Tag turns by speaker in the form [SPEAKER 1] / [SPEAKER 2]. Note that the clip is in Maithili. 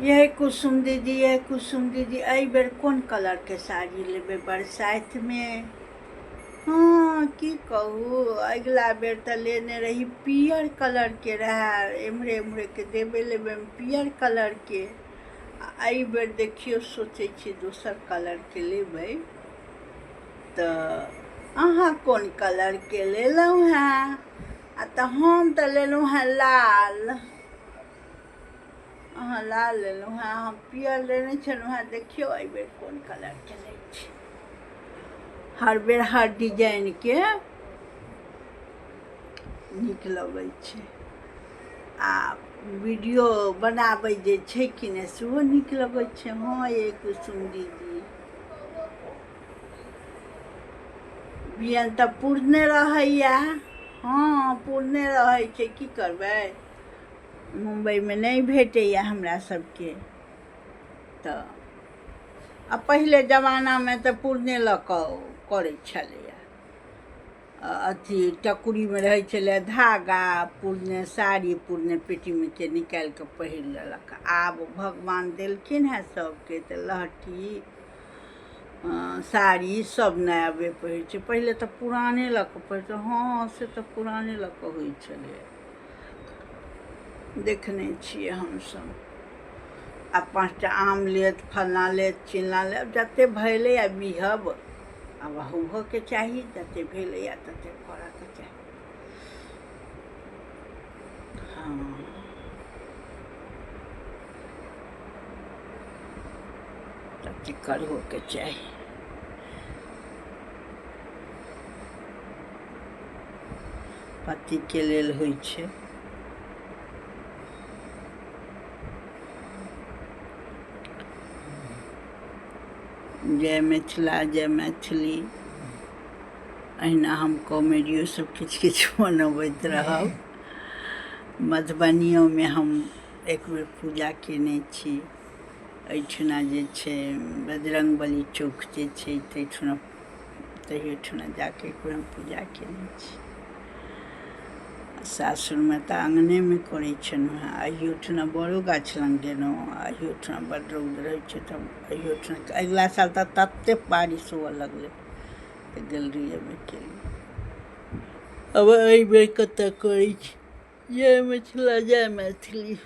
[SPEAKER 1] यै कुसुम दीदी, यै कुसुम दीदी, एहि बेर कोन कलरके साड़ी लेबै बरसाइतमे? हँ, की कहू, अगिला बेर तऽ लेने रही पियर कलरके रहए, एम्हरे एम्हरेके देबै लेबैमे पियर कलरके। आ एहि बेर देखियौ, सोचै छियै दोसर कलरके लेबै। तऽ अहाँ कोन कलरके लेलहुँ हेँ? आ तऽ हम तऽ लेलहुँ हेँ लाल। अहाँ लाल लेलहुँ हेँ, हम पियर लेने छलहुँ हेँ। देखियौ, एहिबेर कोन कलरके लै छी। हर बेर हर डिजाइनके नीक लगै छै आ वीडियो बनाबै जे छै कि नहि, सेहो नीक लगै छै। हँ यै कुसुम दीदी, बियन तऽ पूरने रहैया। हँ, पूरने रहै छै, की करबै? मुम्बइमे नहि भेटैए हमरा सबके। तऽ आ पहिले जमानामे तऽ पूरने लऽ कऽ करै छलैए। अथी टकुरीमे रहै छलै धागा, पूरने साड़ी पूरने पेटीमे के निकालि कऽ पहिर लेलक। आब भगवान देलखिन हेँ सबके, तऽ लहठी, साड़ी सब नवे पहिरै छै। पहिले तऽ पुराने लऽ कऽ पहिरै। हँ, से तऽ पुराने लऽ कऽ होइ छलैए, देखने छियै हमसब। आ 5टा आम लेत, फल्लाँ लेत, चिल्लाँ लेत, जतेक भेलैए बिहब आब होबहोके चाही। जतेक भेलैए ततेक करऽके चाही। हँ, ततेक करहोके चाही। पतिके लेल होइ छै। जय मिथिला, जय मैथिली। अहिना हम कॉमेडियो सब किछु किछु बनबैत रहब। मधुबनियोमे हम एक बेर पूजा केने छी। एहिठिना जे छै बजरङ्गबली चौक जे छै, ताहिठिना, तहिओठिना जाके एक बेर हम पूजा केने छी। सासुरमे तऽ अङ्गनेमे करै छलहुँ हेँ। अहियोठिना बड़ो गाछ लग गेलहुँ। अहियोठिना बड्ड रौद रहै छै, तऽ अहियोठिना अगिला साल तऽ ततेक बारिश हुअ लगलै तऽ गैलरिएमे केलहुँ। आब एहिबेर कतऽ करै छी। जय मिथिला, जय मैथिली।